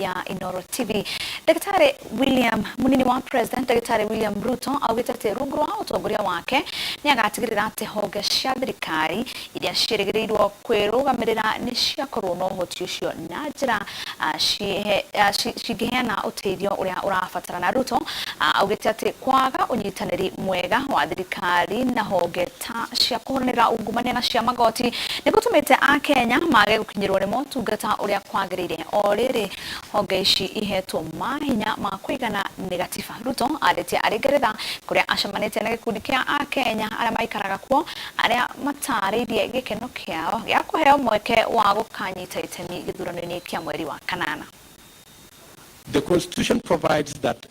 Ya Inoro TV. Ndagĩtarĩ William, munini wa President Ndagĩtarĩ William Ruto augĩte atĩ rungu rwa ũtongoria wake nĩ agatigĩrĩra atĩ honge cia thirikari iria ciĩrĩgĩrĩirwo kwĩrũgamĩrĩra nĩ ciakorwo na ũhoti ũcio na njĩra cingĩheana ũteithio ũrĩa ũrabatarana. Ruto augĩte atĩ kwaga ũnyitanĩri mwega wa thirikari na honge ta cia kũhũranĩra ungumania na cia magoti nĩ gũtũmĩte Akenya mage gũkinyĩrwo nĩ motungata ũrĩa kwagĩrĩire o rĩrĩ honge ici ihetwo mahinya ma kũigana nĩ gatiba. Ruto arĩtie arĩ Ngeretha kũrĩa acemanĩtie na gĩkundi kĩa Akenya arĩa maikaraga kuo arĩa matarĩirie gĩkeno kĩao gĩa kũheo mweke wa gũkanyita itemi gĩthurano-inĩ kĩa mweri wa kanana. The Constitution provides that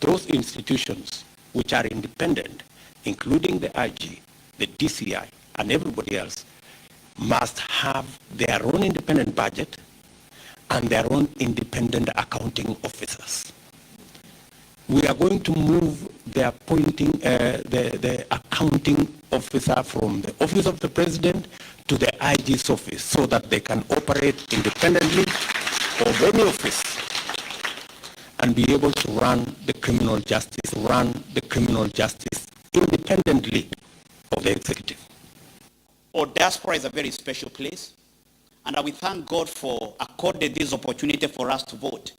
those institutions which are independent, including the IG, the DCI, and everybody else, must have their own independent budget and their own independent accounting officers. We are going to move the appointing, the accounting officer from the office of the president to the IG's office so that they can operate independently of any office and be able to run the criminal justice independently of the executive. Our diaspora is a very special place, and we thank God for according this opportunity for us to vote.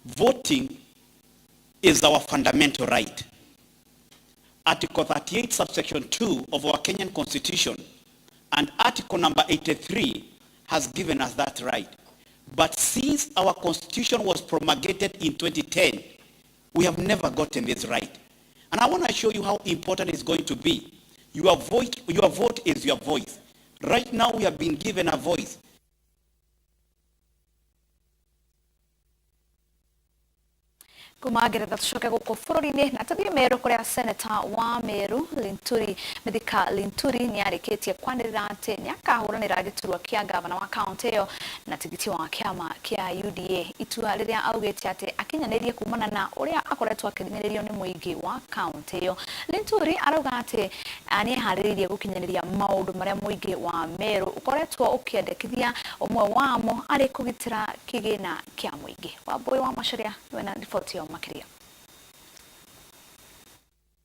Voting is our fundamental right. Article 38, subsection 2 of our Kenyan Constitution and Article number 83 has given us that right. But since our Constitution was promulgated in 2010, we have never gotten this right. And I want to show you how important it's going to be. Your vote is your voice. Right now we have been given a voice. Kuma Ngeretha tucoke gũkũ bũrũri-inĩ na tũthiĩ Meru kũrĩa seneta wa Meru Linturi Mithika Linturi nĩ arĩkĩtie kwanĩrĩra atĩ nĩ akahũranĩra gĩturwa kĩa gavana wa kaũntĩ ĩyo na tigiti wa kĩama kĩa UDA, itua rĩrĩa augĩte atĩ akinyanĩrie kumana na ũrĩa akoretwo akĩhinyĩrĩrio nĩ mũingĩ wa kaũntĩ ĩyo. Linturi arauga atĩ nĩ eharĩrĩirie gũkinyanĩria maũndũ marĩa mũingĩ wa Meru ũkoretwo ũkĩendekithia, ũmwe wamo arĩ kũgitĩra kĩgĩna kĩa mũingĩ. Wambui wa Macharia wena riboti ĩyo makĩria.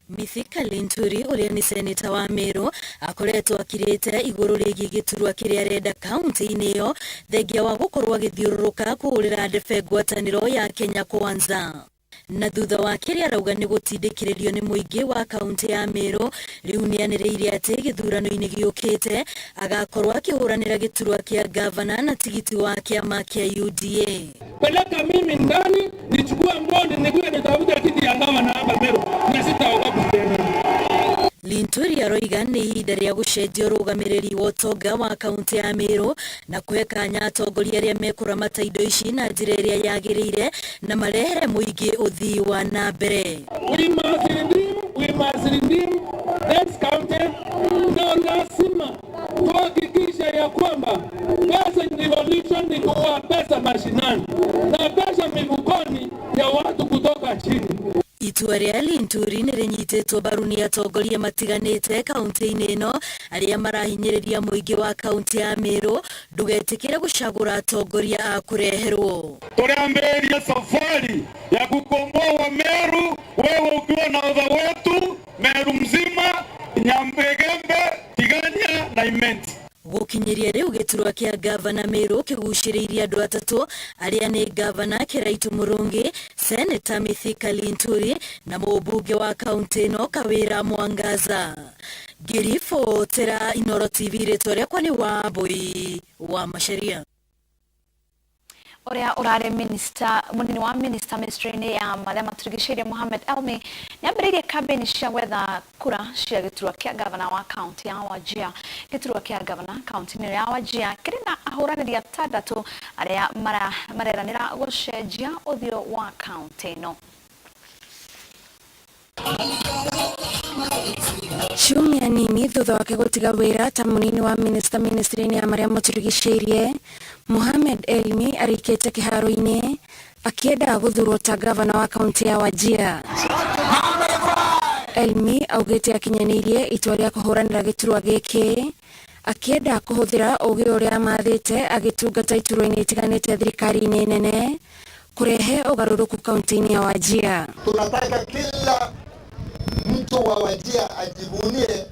Mithika Linturi ũrĩa nĩ seneta wa Meru akoretwo akirĩte igũrũ rĩgiĩ gĩturwa kĩrĩa arenda kaunti-inĩ ĩyo thengia wa gũkorwo agĩthiũrũrũka kũhũrĩra ndebe ngwatanĩro ya Kenya Kwanza, na thutha wa kĩrĩa arauga nĩ gũtindĩkĩrĩrio nĩ mũingĩ wa kaunti ya Meru, rĩu nĩanĩrĩire atĩ gĩthurano-inĩ gĩũkĩte agakorwo akĩhũranĩra gĩturwa kĩa gavana na tigiti wa kĩama kĩa UDA. Peleka mimi ndani nichukue bond nikuwe nitafuta kiti ya gavana hapa Meru na sitaogopa tena. Linturi aroiga nĩ ihinda rĩa gũcenjia ũrũgamĩrĩri wa ũtonga wa kaunti ya Meru na kũhe kanya atongoria arĩa mekũramata indo ici na njĩra ĩrĩa yagĩrĩire na marehere mũingĩ ũthii wa na mbere. We must redeem, we must redeem this county, na lazima tuhakikishe ya kwamba pesa devolution ni kuwa pesa mashinani na pesa mifukoni ya watu kutoka chini. Itua rĩa Linturi nĩ rĩnyitĩtwo mbaru nĩ atongoria matiganĩte kaunti-inĩ ĩno arĩa marahinyĩrĩria mũingĩ wa kaunti ya Meru ndũgetĩkĩre gũcagũra atongoria a kũreherwo. Tuliambĩrĩria safari ya kukomboa wa Meru, wewe ukiwa nahodha wetu Meru mzima, Nyambegembe, Tigania na Imenti. Gũkinyĩria rĩu gĩturwa kĩa gavana Meru kĩgucĩrĩirie andũ atatũ arĩa nĩ gavana Kiraitu Murungi, seneta Mithika Linturi na mũmbunge wa kaunti ĩno Kawĩra Mwangaza. Ngĩribotera Inoro TV, rĩtwa rĩakwa nĩ Wambui wa Macharia. Ũrĩa ũrarĩ minister, munini wa minister ministry-inĩ ya marĩa matũrigicĩirie Mohamed Elmi nĩambĩrĩirie kambĩini cia gwetha kura cia gĩturwa kĩa gavana wa kaunti ya Wajir. Gĩturwa kĩa gavana kaunti-inĩ ya Wajir kĩrĩ na ahũranĩri atandatũ arĩa mareranĩra gũcenjia ũthiũ wa kaunti ĩno. Ciumia nini thutha wake gũtiga wĩra ta mũnini wa minista ministry-inĩ ya marĩa matũrigicĩirie, Mohamed Elmi arĩkĩte kĩharo-inĩ akĩenda gũthurwo ta gavana wa kaunti ya Wajir. Elmi augĩte akinyanĩirie itua rĩa kũhũranĩra gĩturwa gĩkĩ Akĩenda kũhũthĩra ũgĩ ũrĩa amathĩte agĩtungata iturwa-inĩ itiganĩte thirikari-inĩ nene kũrehe ũgarũrũku kaunti-inĩ ya Wajir. Tunataka kila mtu wa Wajir ajivunie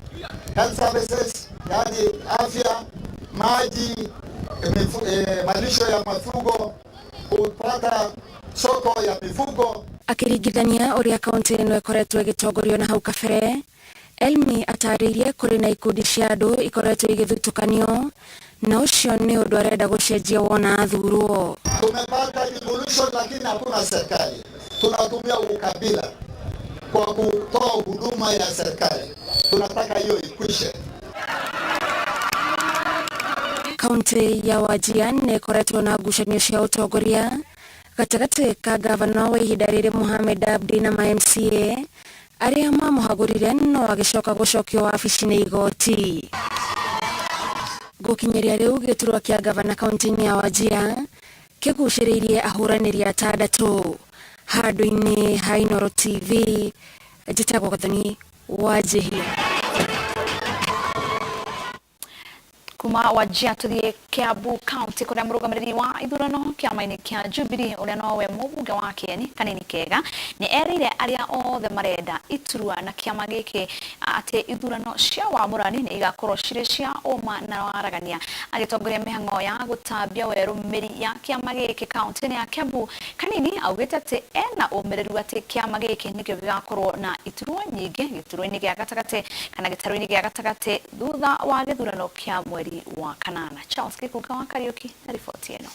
health services, yaani afya, maji, malisho ya mifugo, kupata soko ya mifugo. Akĩringithania ũrĩa kaunti ĩno ĩkoretwo ĩgĩtongorio na hau kabere, Elmi atarĩirie kũrĩ na ikundi cia andũ ikoretwo igĩthutũkanio na ũcio nĩ ũndũ arenda gũcenjia wona athurwo. Tumepata devolution lakini hakuna serikali. Tunatumia ukabila kwa kutoa huduma ya serikali. Tunataka hiyo ikwishe. Kaunti ya Wajir nĩ ĩkoretwo na ngucanio cia ũtongoria gatagatĩ ka gavana wa ihinda rĩrĩ Mohamed Abdi na ma MCA arĩa mamũhagũrire no agĩcoka gũcokio wabici nĩ igoti. Gũkinyĩria rĩu gĩturwa kĩa gavana kaunti-inĩ ya Wajir kĩgucĩrĩirie ahũranĩri atandatũ. Handũ-inĩ ha Inooro TV, njĩtagwo Gathoni Wanjihia. Kuma Wajir tuthie Kiambu County kuria murugamiriri wa ithurano kiama-ini kia Jubilee uria nowe mubunge wa Kieni Kanini Kega ni erire aria othe marenda iturwa na kiama giki ati ithurano cia wamurani ni igakorwo ciri cia uma na waragania. Agitongoria mihango ya gutambia weru miri ya kiama giki kaunti-ini ya Kiambu, Kanini augite ati ena umiriru ati kiama giki nikio gigakorwo na iturwa nyingi giturwa-ini gia gatagati kana gitaru-ini gia gatagati thutha wa githurano kia mweri wa kanana. Charles Gikuka wa Kariuki na riboti ĩno.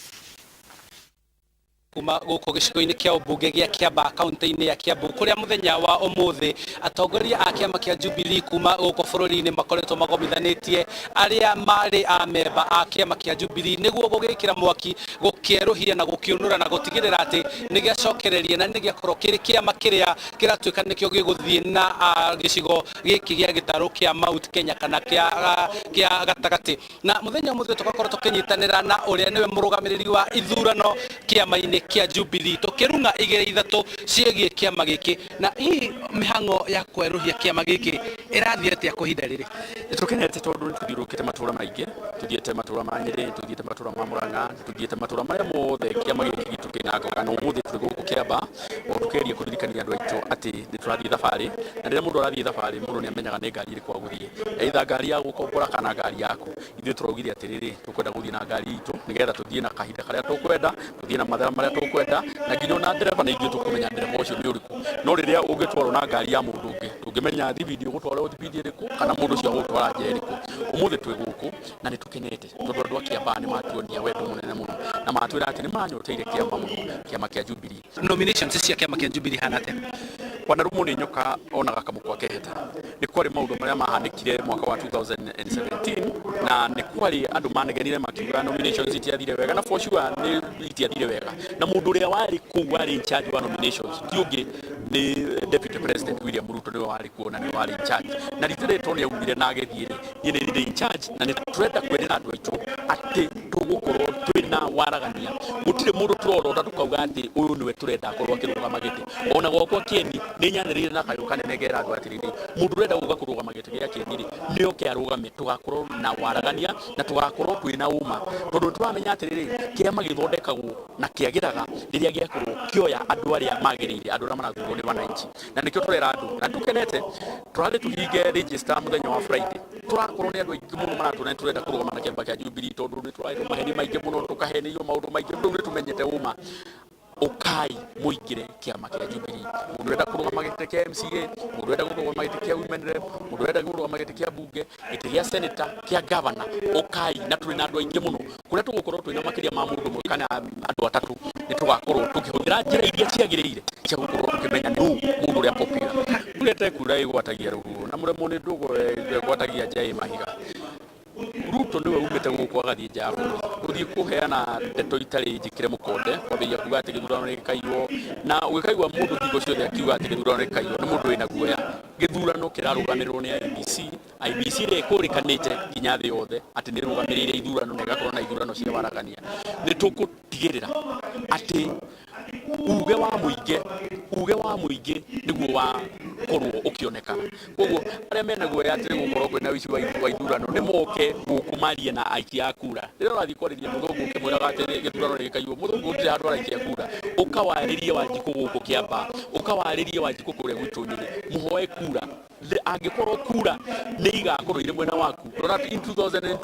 Kuma guku gicigo-inĩ kĩa ũmbunge gĩa Kiambaa kaunti-inĩ ya Kiambu kũrĩa mũthenya wa ũmũthĩ atongoria a kĩama kĩa Jubilee kuma gũkũ bũrũri-inĩ makoretwo magomithanĩtie arĩa marĩ a memba a kĩama kĩa Jubilee nĩguo gũgĩkĩra mwaki gũkĩerũhia na gũkĩũnũra na gũtigĩrĩra atĩ nĩ gĩacokereria na nĩ gĩakorwo kĩrĩ kĩama kĩrĩa kĩratuĩka nĩkĩo gĩgũthiĩ na gĩcigo gĩkĩ gĩa gĩtarũ kĩa Mount Kenya kana kĩa gatagatĩ. Na mũthenya ũmũthĩ tũgakorwo tũkĩnyitanĩra na ũrĩa nĩwe mũrũgamĩrĩri wa ithurano kĩama-inĩ kĩa Jubilee tukirunga igĩrĩ ithatũ ciĩgiĩ kĩama gĩkĩ na hihi mĩhang'o ya kwerũhia kĩama gĩkĩ ĩrathiĩ atĩa kwa ihinda rĩrĩ. Nĩtũkenete tondũ nĩtũthiũrũrũkĩte matũra maingĩ, tũthiĩte matũra ma Nyĩrĩ, tũthiĩte matũra ma Mũrang'a, tũthiĩte matũra marĩa mothe kĩama gĩkĩ gitũ kĩna ngoga, na ũmũthĩ tũrĩ gũkũ Kĩambaa o tũkĩgeria kũririkania andũ aitũ atĩ nĩtũrathiĩ thabarĩ, na rĩrĩa mũndũ arathiĩ thabarĩ mũndũ nĩamenyaga nĩ ngari ĩrĩkũ agũthiĩ, either ngari ya gũkombora kana ngari yaku. Ithuĩ tũraugire atĩrĩrĩ, tũkwenda gũthiĩ na ngari itũ nĩgetha tũthiĩ na kahinda karĩa tũkwenda, tũthiĩ na mathaa marĩa tũkwenda, na nginya ona ndereba nĩ ithuĩ tũkũmenya ndereba ũcio nĩ ũrĩkũ. No rĩrĩa ũngĩtwarwo na ngari ya mũndũ ũngĩ ndũngĩmenya thibindi ũgũtwarwo thibindi ĩrĩkũ kana mũndũ ũcio agũgũtwara njĩra ĩrĩkũ. Ũmũthĩ twĩ gũkũ na nĩtũkenete tondũ andũ a Kĩambaa nĩmatuonia wendo mũnene mũno na matwĩra atĩ nĩmanyoteire kĩama mũno, kĩama kĩa Jubilee. Nominations cia kĩama kĩa Jubilee hana atĩa? Wanarumwo nĩ nyoka onaga kamũkwa keheta. Nĩ kwarĩ maũndũ marĩa mahanĩkire mwaka wa 2017 na nĩ kwarĩ andũ manegenire makiuga nominations itiathire wega, na for sure nĩ itiathire wega, na mũndũ ũrĩa warĩ kũu warĩ in charge wa nominations ti ũngĩ nĩ Deputy President William Ruto, nĩwe warĩ kuo na nĩwe warĩ in charge, na rita rĩrĩ tondũ nĩaumire na agĩthiĩ rĩ, niĩ nĩ ndĩ in charge na nĩ tũrenda kwĩrĩra andũ aitũ atĩ tũgũkorwo twĩna waragania. Gũtirĩ mũndũ tũrorota tũkauga atĩ ũyũ nĩwe tũrenda akorwo akĩrũgama gĩtĩ. Ona gwakwa Kĩeni nĩ nyanĩrĩire na kayũ kanene ngera andũ atĩrĩrĩ, mũndũ ũrenda gũka kũrũgama gĩtĩ gĩa Kĩeni rĩ, nĩ oke arũgame, tũgakorwo na waragania na tũgakorwo twĩna ũma, tondũ tũramenya atĩrĩrĩ, kĩama gĩthondekagwo na kĩagĩraga rĩrĩa gĩakorwo kĩoya andũ arĩa magĩrĩire, andũ arĩa marathurwo nĩ wananchi, na nĩkĩo tũrera andũ na tũkenete. Tũrarĩ tũhinge register mũthenya wa Friday, tũrakorwo nĩ andũ aingĩ mũno maratwĩra nĩ tũrenda kũrũgama na kĩama kĩa Jubilee tondũ nĩ tũrahetwo maheni maingĩ mũno, tũkahenĩrio maũndũ maingĩ, rĩu nĩ tũmenyete ũma. Ũkai mũingĩre kĩama kĩa Jubilee. Mũndũ ũrenda kũrũgama gĩtĩ kĩa MCA, mũndũ ũrenda kũrũgama gĩtĩ kĩa women rep, mũndũ ũrenda kũrũgama gĩtĩ kĩa bunge, gĩtĩ gĩa senator, kĩa governor, ũkai na tũrĩ na andũ aingĩ mũno. Kũrĩa tũgũkorwo twĩna makĩria ma mũndũ ũmwe kana andũ atatũ, nĩ tũgakorwo tũkĩhũthĩra njĩra iria ciagĩrĩire cia gũkorwo tũkĩmenya nũ mũndũ ũrĩa popular. Mbura ĩtekura ĩgwatagia rũhuho na mũremwo nĩ ndũgũ ĩgwatagia nja ĩ mahiga. Ruto niwe umĩte gũkũ agathiĩ nja ya bũrũri gũthiĩ kũheana ndeto itarĩ njĩkĩre mũkonde, kwambĩrĩria kuga atĩ gĩthurano nĩ gĩkaiywo, na ũgĩkaigua mũndũ hingo ciothe akiuga atĩ gĩthurano nĩ gĩkaiywo nĩ mũndũ wĩna guoya. Gĩthurano kĩrarũgamĩrĩrwo nĩ IEBC, IEBC ĩrĩa ĩkũrĩkanĩte nginya thĩ yothe atĩ nĩ ĩrũgamĩrĩire ithurano na ĩgakorwo na ithurano cia waragania. Nĩ tũgũtigĩrĩra atĩ uge wa mũingĩ, uge wa Wa mũingĩ nĩguo wakorwo ũkĩonekana. Koguo arĩa mena guoya atĩ gũkorwo kwĩna ũici wa ithurano nĩ moke gũkũ marie na aikia a kura. Rĩrĩa ũrathiĩ kwarĩria mũthũngũ ũkĩmwĩraga atĩ gĩthurano nĩ gĩkaiywo, mũthũngũ gũtirĩ handũ araikia kura. Ũkawarĩrie Wanjikũ gũkũ Kĩambaa, ũkawarĩrie Wanjikũ kũrĩa gwitũ Nyĩrĩ, mũhoe kura. Angĩkorwo kura nĩ igakorwo irĩ mwena waku. Rora in 2002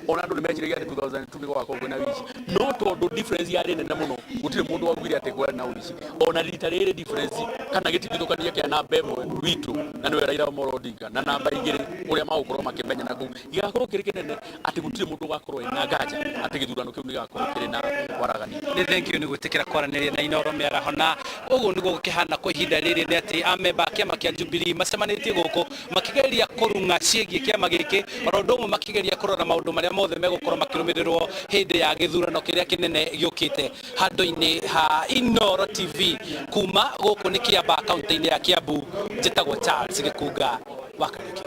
ona andũ nĩ meciragia atĩ 2002 nĩ gũgakorwo kwĩna ũici, no tondũ difference yarĩ nene mũno gũtirĩ mũndũ waugire atĩ kwarĩ na ũici. Ona rita rĩrĩ difference kana gĩtigithũkania kĩa namba ĩmwe witũ na nĩwe Raila Amolo Odinga na namba igĩrĩ ũrĩa magũkorwo makĩmenya na kũu gĩgakorwo kĩrĩ kĩnene atĩ gũtirĩ mũndũ ũgakorwo ena nganja atĩ gĩthurano kĩu nĩ gĩgakorwo kĩrĩ na waragania. Nĩ thank you nĩ gwĩtĩkĩra kwaranĩria na Inooro mĩaraho. Na ũguo nĩguo gũkĩhana kwa ihinda rĩrĩ nĩ atĩ amemba a kĩama kĩa Jubilee macemanĩtie gũkũ makĩgeria kũrung'a ciĩgiĩ kĩama gĩkĩ, oro ũndũ ũmwe makĩgeria kũrora maũndũ marĩa mothe megũkorwo makĩrũmĩrĩrwo hĩndĩ ya gĩthurano kĩrĩa kĩnene gĩũkĩte. Handũ-inĩ ha Inooro TV kuma gũkũ nĩ Kĩambaa kaunti-inĩ ya Kiambu, njĩtagwo Charles Gĩkunga wa Kariuki.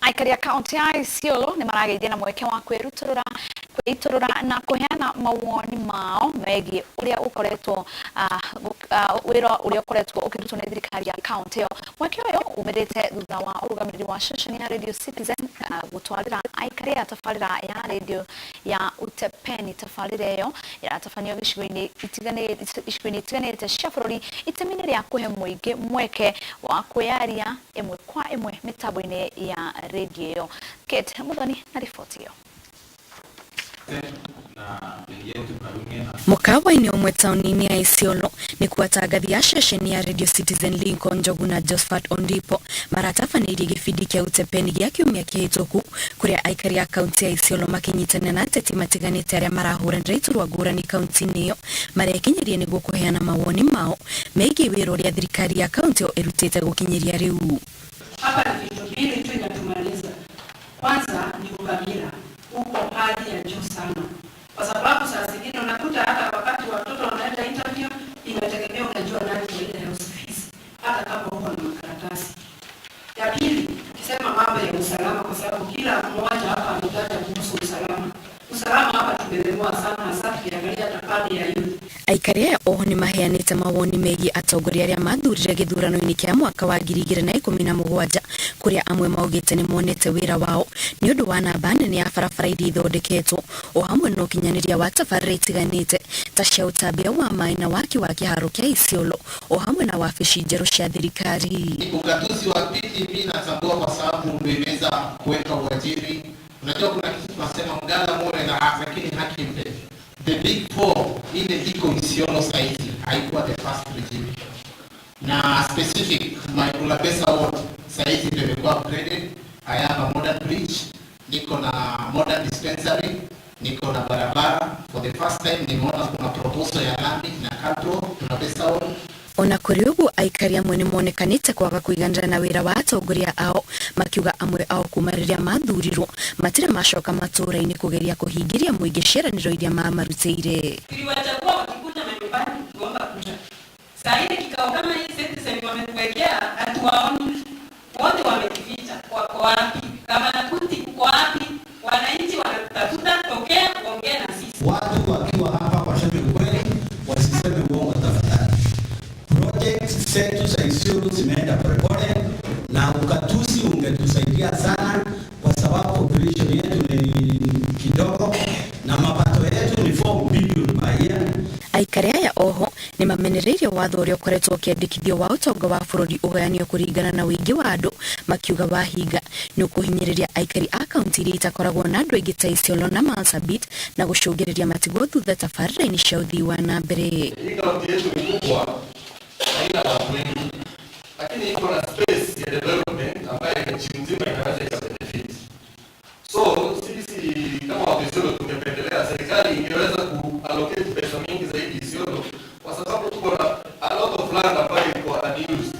Aikari a kaunti ya Isiolo nĩ marageithia na mweke wa kwĩrutũrũra kwĩitũrũra na kũheana mawoni mao megiĩ ũrĩa ũkoretwo wĩra ũrĩa ũkoretwo ũkĩrutwo nĩ thirikari ya kaunti ĩyo. Mweke ũyũ umĩrĩte thutha wa ũrũgamĩrĩri wa ceceni ya Radio Citizen gũtwarĩra aikari aya tabarĩra ya radio ya Utepeni. Tabarĩra ĩyo ĩratabanio gĩcigo-inĩ itiganĩte cia bũrũri itemi-inĩ rĩa kũhe mũingĩ mweke wa kwĩyaria ĩmwe kwa ĩmwe mĩtambo-inĩ ya radio ĩyo. Kate Muthoni na riboti ĩyo. Mũkawa-inĩ ũmwe taũni-inĩ ya Isiolo nĩkuo atangathi a ceceni ya Radio Citizen Lincoln Njogu na Josephat Ondipo maratabanĩirie gĩbindi kĩa Utepeni gĩa kiumia kĩhĩtũku kũrĩa aikari a kaunti ya Isiolo makĩnyitanĩra na ateti matiganĩte arĩa marahũranĩra iturwa ngũrani kaunti-inĩ ĩyo marekinyirie nĩguo kũheana mawoni mao megiĩ wĩra ũrĩa thirikari ya kaunti ĩyo ĩrutĩte gũkinyĩria rĩu. Hapa ni vitu mbili tu inatumaliza. Kwanza ni ukabila, uko hali ya juu sana, kwa sababu saa zingine unakuta hata wakati watoto wanaenda interview inategemea unajua nani kwa ile ofisi, hata kama uko na makaratasi. Ya pili, tukisema mambo ya usalama, kwa sababu kila mmoja hapa ametaja kuhusu usalama. Usalama hapa tumelemewa sana, hasa tukiangalia hata pande ya youth. Aikari aya oho nĩ maheanĩte mawoni megiĩ atongoria arĩa mathurire gĩthurano-inĩ kĩa mwaka wa 2017 kũrĩa amwe maugĩte nĩ monete wĩra wao nĩ ũndũ wa namba nene ya barabara iria ithondeketwo o hamwe na ũkinyanĩria wa tabarĩra itiganĩte ta cia ũtambia wa maĩ na waki wa kĩharo kĩa Isiolo o hamwe na wabici njerũ cia thirikari. Ugatuzi wa pili mimi natambua kwa sababu ndio imeweza kuweka uajiri. Unajua kuna kitu tunasema mgala muone na lakini haki mpe. The big four ile iko Isiolo saizi haikuwa the first regime. Na specific Maikula Pesa Ward saizi ndio imekuwa upgraded. I have a modern bridge, niko na modern dispensary, niko na barabara. For the first time nimeona kuna proposal ya lami na kadro, tuna pesa ward. Ona kũrĩ ũguo aikari amwe nĩ monekanĩte kwaga kũiganĩra na wĩra wa atongoria ao makiuga amwe ao kuma rĩrĩa mathurirwo matirĩ macoka matũũra-inĩ kũgeria kũhingĩria mũingĩ ciĩranĩro iria mamarutĩire. Tuliwachagua wakikuja manyumbani kuomba kura. Saa hii kikao kama hii Citizen wamekuwekea, hatuwaoni. Wote wamejificha. Wako wapi? Gavana Kuti uko wapi? Wananchi wanatutafuta, tokea ongea na sisi. Watu wakiwa hapa waseme ukweli, wasiseme uongo tafadhali. Project zetu za Isiolo zimeenda polepole na ukatusi ungetusaidia sana kwa sababu population yetu ni kidogo na mapato yetu ni 4 billion per year. Aikari aya oho nĩ mamenereirie watho ũrĩa ũkoretwo ũkĩandĩkithio wa ũtonga wa bũrũri ũgayanio kũringana na ũingĩ wa andũ makiuga wahinga nĩ ũkũhinyĩrĩria aikari a kaunti iria itakoragwo na andũ aingĩ ta Isiolo na Marsabit na gũcũngĩrĩria matigwo thutha tabarĩra-inĩ cia ũthii wa na mbere. Hii kaunti yetu ni kubwa, haina watu wengi, lakini iko na space ya development ambayo nchi nzima inaweza ikabenefit. So sisi kama watu Isiolo tungependelea serikali ingeweza kuallocate pesa mingi zaidi Isiolo, kwa sababu tuko na a lot of land ambayo iko unused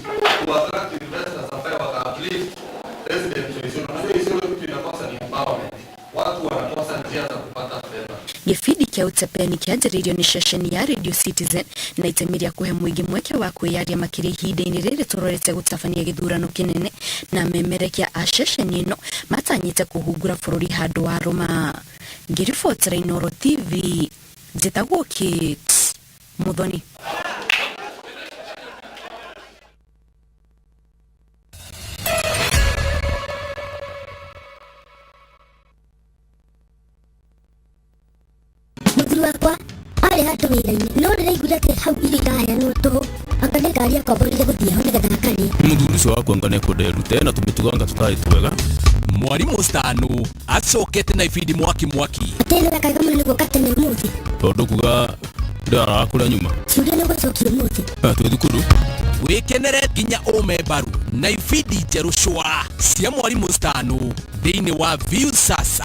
to attract investors ambayo wata uplift residents wa Isiolo. Unajua Isiolo kitu inakosa ni empowerment, watu wanakosa njia za kupata fedha. Gĩbindi kĩa Utepeni kĩanjĩrĩirio nĩ ceceni ya Radio Citizen na itemi rĩa kũhe mũingĩ mweke wa kwĩyaria makĩria ihinda-inĩ rĩrĩ tũrorete gũtabania gĩthurano kĩnene na memerekia a ceceni ĩno matanyĩte kũhungura bũrũri handũ wa rũma. Ngĩribotera Inooro TV, njĩtagwo Kate Muthoni. Twarĩ handũ wĩra-inĩ no ndĩraiguire atĩ hau irio iraheanwo tũhũ, anga nĩ ngari akomborire gũthiĩ ho nĩgetha akarĩe. Mũthuri ũcio wakwa anga nĩekwenda erute na tũmĩtugo anga tũtarĩ twega. Mwarimũ Stano acokete na ibindi mwaki mwaki. Atĩ nĩ wekaga mũno nĩ gũka tene ũmũthĩ. Tondũ kuga ndĩraraga kũrĩa nyuma. Ciũria nĩ ũgũcokia ũmũthĩ. Twĩ thukuru. Wĩkenere nginya ũme mbaru na ibindi njerũ cwa cia Mwarimũ Stano thĩinĩ wa Viusasa.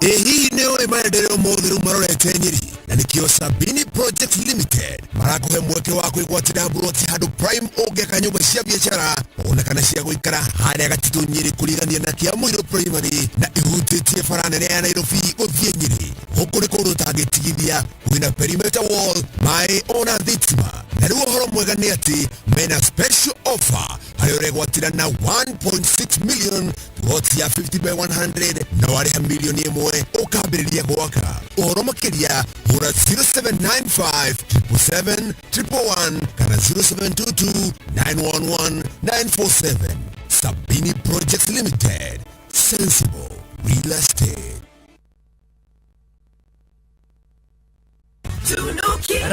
Ĩ hihi nĩ ũĩ maendeleo mothe rĩu marorete Nyeri, na nĩkĩo Sabini Projects Limited marakũhe mweke wa kwĩgwatĩra mburoti handũ prime ũngĩaka nyũmba cia biacara ona kana cia gũikara harĩa Gatitũ Nyeri kũrigania na Kĩamũirũ Primary na ihutĩtie bara nene ya Nairobi gũthiĩ Nyeri. Gũkũ nĩ kũndũ ũtangĩtigithia, kwĩna perimeter wall, maĩ ona thitima. Na rĩu ũhoro mwega nĩ atĩ mena special offer harĩa ũregwatĩra na 1.6 million plot ya 50 by 100 na warĩha milioni ĩmwe ũkambĩrĩria gwaka. Ũhoro makĩria hũra 0795 777 111 kana 0722 911 947. Sabini Projects Limited, sensible real estate.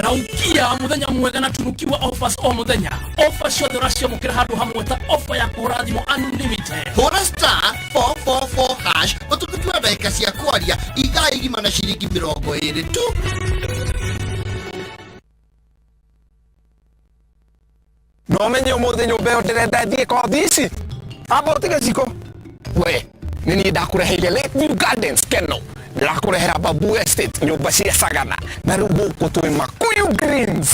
Raukia muthenya mwega na tunukiwa offers o muthenya. Offer ciothe ũraciamũkĩra handũ hamwe ta offer ya kũhũra thimũ unlimited. Hũra star 444 hash ũtunukiwa ndagĩka cia kwaria ithaa igima na ciringi 20 tu. No menye ũmũthĩ nyũmba ĩyo ndĩrenda thiĩ kothi ici amba ũtige ciko we nĩ niĩ ndakũreheire Lakeview Gardens Keno, ndĩrakũrehera Babu Estate nyũmba cia Sagana, na rĩu gũkũ twĩ Makuyu Greens.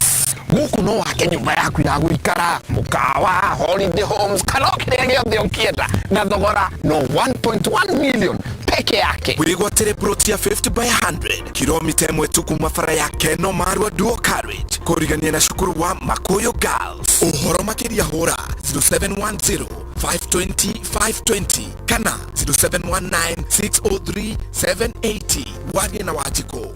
Gũkũ no wake nyũmba yaku ya gũikara, mũkawa, holiday homes kana o kĩrĩa gĩothe ũngĩenda na thogora no 1.1 million peke yake. Wĩgwatĩre plot ya 50 by 100 kilomita ĩmwe tu kuma bara ya Keno Marua Dual Carriage kũrigania na cukuru wa Makuyu Girls. Ũhoro makĩria hũra 0710 520 520 kana 0719 603 780. Warie na Wanjikũ.